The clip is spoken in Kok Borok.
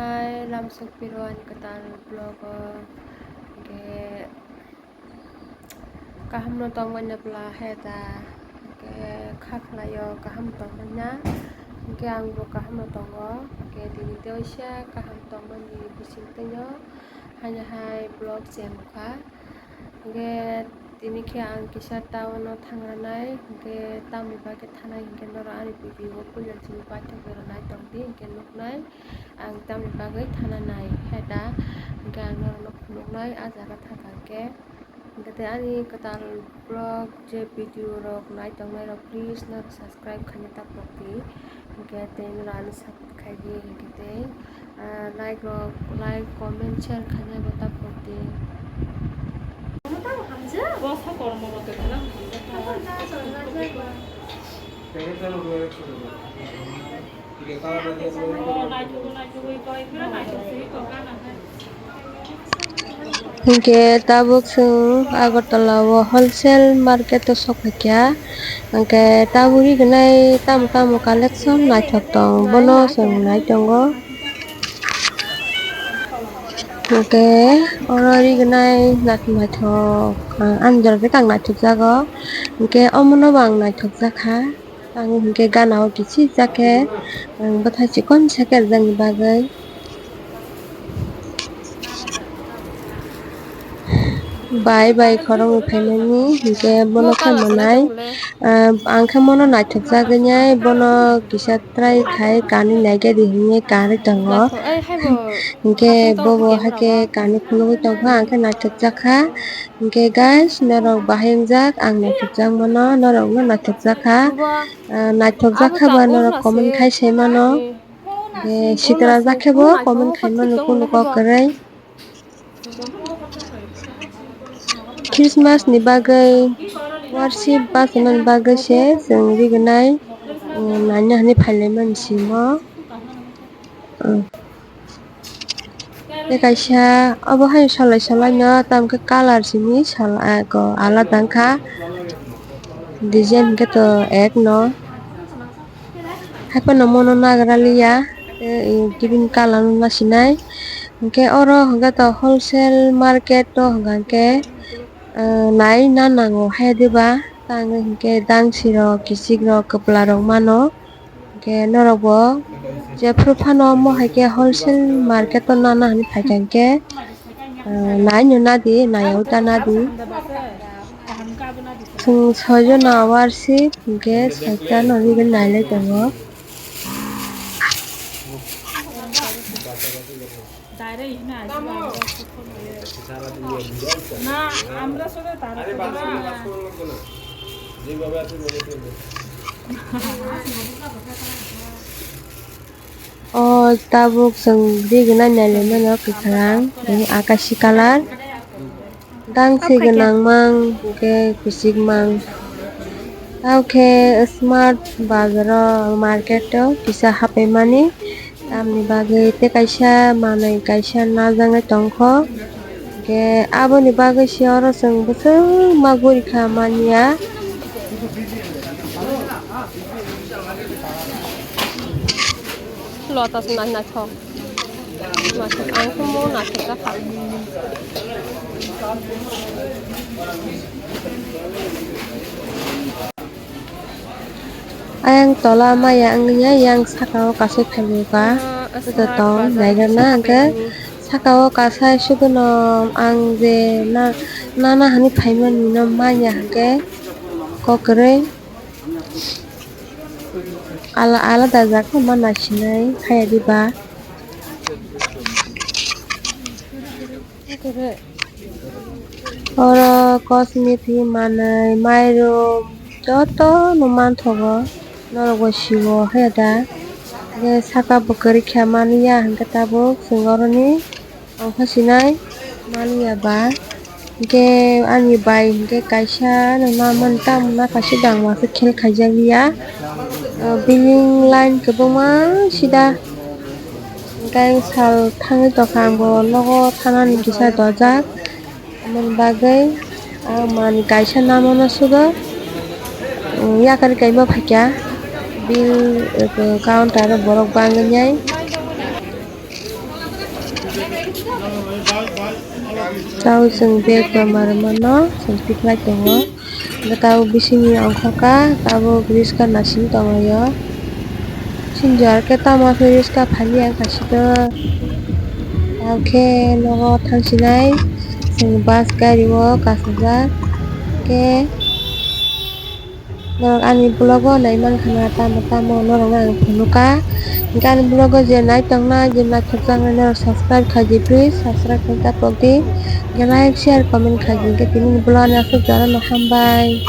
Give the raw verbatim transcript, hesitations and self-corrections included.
Hai, lamsok piro ani kwtal vlog o. Hwnkhe kaham no tongmani bwla he da. Hwnkhe kha khlai o kaham tongmani na. Hwnkhe ang bo kaham no tongo. Hwnkhe tini teisa kaham tongmani bising twi o. Haino hai vlog se nukha. Hwnkhe tini khe ang kisa town o thangranai, hwnkhe tamni bagwi thanai hwnkhe norok ani video o puila chini paithak berwi nai tongdi, hwnkhe nuknai ang tamni bagwi thananai he da, hwnkhe ang norokno phunuknai ah jaga thangkha hwnkhe. Hwnkhe tei ani kwtal vlog je video rok nai tongnai rok please norok subscribe khaina ta pokdi, hwnkhe tei norok ani sak Khaidi hwnkhe tei, ah, like rok, like, comment, share khainai bo ta pokdi. Hwnkhe tabuk chwng Agartala o wholesale market o sok phaikha, hwnkhe tabuk rignai tamo tamo collection naithok tong bono chwng nai tongo. Hwnkhe oro rignai naithok naithok, ang ani jora khe tang naithok jago, hwnkhe omono bo ang naithok jakha. Ang hinkhe gana o kichik jak khe, ang bwthai chikon se kerjakni bagwi. Bai bai khoroknwi phaimani hinkhe bono khe manai, ah, ang khe bono naithokjagwi nai, bono kisa try khai kanwi naikhe di hinwi kanwi tongo. Hinkhe bobo haikhe kanwi phunugwi tongkha, ang khe naithokjakha. Hinkhe guys, norok bahai wngjak, ang naithokjak mano, norokno naithokjakha. Ah, naithokjak kha ba norok comment khai sai mano. Hinkhe sitra jak khe bo comment khai mano kunu kok kwrwi. Christmas ni bagwi worship bachanani bagwi se chwng rignai, um, naina hinwi phailaimani simo. Um. Tei kaisa obo hai solai solai no tamo khe colour simi sal-, ah, ko alada wngkha, design hwnkhe to ek no. Haiphano mono nagra liya, tei green colour no nasinai. Hwnkhe oro hwnkhe to wholesale market o hwnka hwnkhe, ah, nai na nango haya diba? Tangwi hwnkhe dangsi rok, kichik rok, kwpla rok mano. Hwnkhe norok bo jephru phano omo hai khe wholesale market o nana hinwi phaikha hwnkhe, ah, naino nadi, naiyaui ta nadi. Chwng soi jona worship hwnkhe saita no rigwi nailai tongo. O tabuk chwng rignai nailai mano kwkhwrang, tei akashi colour. Dangsi gwnang mang, hwnkhe kwchwk mang. Tamo khe smart bazar o, market o kisa hapai mani. Tamni bagwi tei kaisa manwi kaisa najaknai tongkho. Hwnkhe aboni bagwi se oro chwng bwswk ma gurikha manya. Lotus nai naithok. Naithok, ang khe mo naithok jakha. Ayang tola maya wngya, yang saka o kaisa khaimani ba. Ah, joto tong naikhe na hwnkhe saka o kaisa sukuno ang je na nana hinwi phaimani no manya hwnkhe kok kwrwi. Ala-, alada jak ma nasinai haya diba. Oro cosmetic manwi, mairum joto no manthogo, norok bo siwo haya da. Hwnkhe saka bo kwrwi kha mani ya hwnkhe tabuk chwng oroni. Ang kha sinai mani ya ba. Hwnkhe ani bai hwnkhe kaisa ano na mani tamo na kaisa dangma khe khel khaijak ya. O building line kwbangma sida. Hwnkhe ang sal thangwi tongkha, ang bo nogo thanani kisa dojak. Aboni bagwi ang mani kaisa namano sugo. Yakari kaima phaikha bill counter o borok bangwi nai. Tao chwng bag rwma rwmano chwng tikhlai tongo. Hwnkhe tabuk bisingni ongkhorkha, tabuk riska nasing tonglaio. Sinjo arkhe tamo khe riska phaliya wngkha sito. Tao khe nogo thangsinai chwng bus gari o kasijak khe. Norok ani vlog o nai mankha na tamo tamo norok no ang phunukha. Hwnkhe ani vlog o je nai tongnai je naithok jaknai norok subscribe khaidi please, subscribe khaina tapokdi. Hwnkhe like share comment khaidi, hwnkhe tini ni vlog ani aswk jora no hambai.